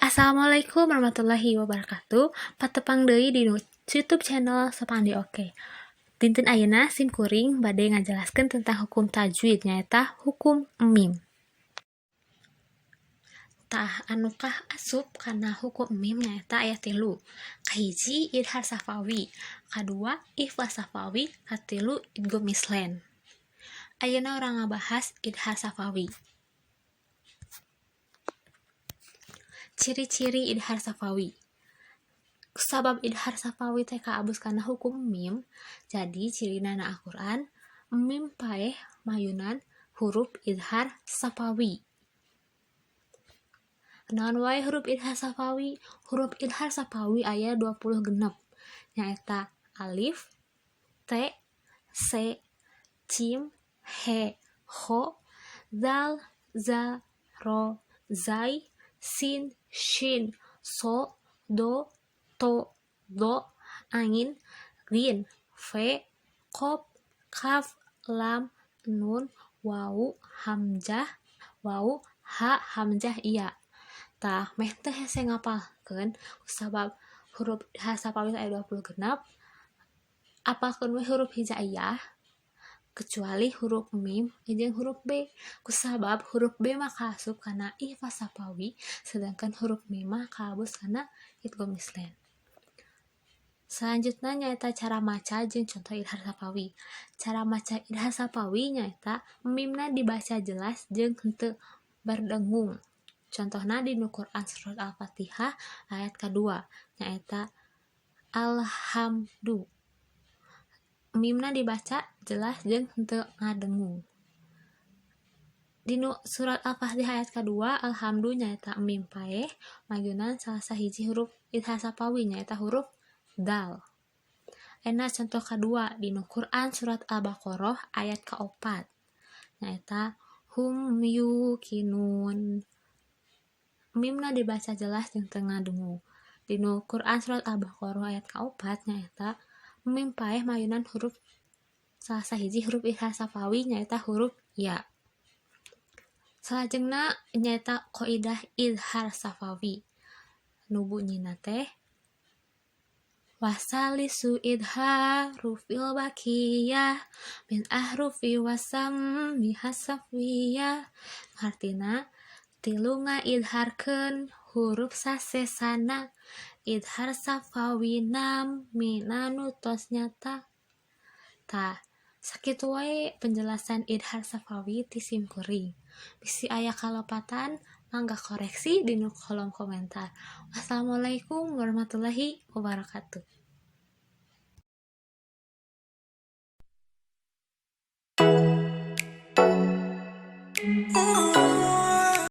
Assalamualaikum warahmatullahi wabarakatuh. Patepang deui di YouTube channel Sopandi Oke. Dinten ayeuna sim kuring bade ngajelaskeun tentang hukum tajwid, nyaeta hukum mim. Tah, anu asup kana hukum mim nyaeta aya tilu. Kahiji, idhar safawi, kadua ikhfa safawi, katilu idgham mislen. Ayeuna urang ngabahas idhar safawi. Ciri-ciri idhar safawi. Sabab idhar safawi teh kaabus kana hukum mim, jadi cirina na Al-Qur'an mim paeh mayunan huruf idhar safawi. Naon wae huruf idhar safawi? Huruf idhar safawi aya 26, nyaeta alif, t, c, jim, he, kho, zal, za, ro, zai, sin, shin, so, do, to, do, ain, gin, v, qaf, kaf, lam, nun, wawu, hamzah, wawu, ha, hamzah, iya. Tah, meh teu hese ngapalkeun sabab huruf idhar safawi aya 26, apalkeun we huruf hijaiyah kecuali huruf mim jeung huruf B, kusabab huruf B mah kaasup kana ikhfa safawi, sedangkan huruf mim mah kaabus kana idgham mislen. Selanjutnya nyaeta cara maca jeung contoh idhar safawi. Cara maca idhar safawi nyaeta mimna dibaca jelas jeung henteu berdengung. Contohna di Quran surat Al-Fatihah ayat kedua nyaeta alhamdu. Mimna dibaca jelas jeung henteu ngadengung. Dinu surat Al-Fatihah ayat kedua alhamdu nyaeta mim paeh mayunan salah sahiji huruf idhar safawi, nyaeta huruf dal. Ena contoh kedua dinu Quran surat Al-Baqarah ayat keopat nyaeta hum yukinun. Mimna dibaca jelas jeung teu ngadungu. Dinu Quran surat Al-Baqarah ayat kaopat nyaeta mim paeh mayunan huruf salah sahiji huruf idhar safawi, nyaeta huruf ya. Salajengna nyaeta kaidah idhar safawi. Nu bunyina teh wasalisu idharu fil bakiyah min ahrufi wasam hasafiyah. Artina tilu ngaidharkeun huruf sasesana, idhar safawi namina nu tos nyata. Tah, sakitu wae penjelasan idhar safawi ti sim kuring. Bisi aya kalepatan, mangga koreksi di kolom komentar. Wassalamualaikum warahmatullahi wabarakatuh.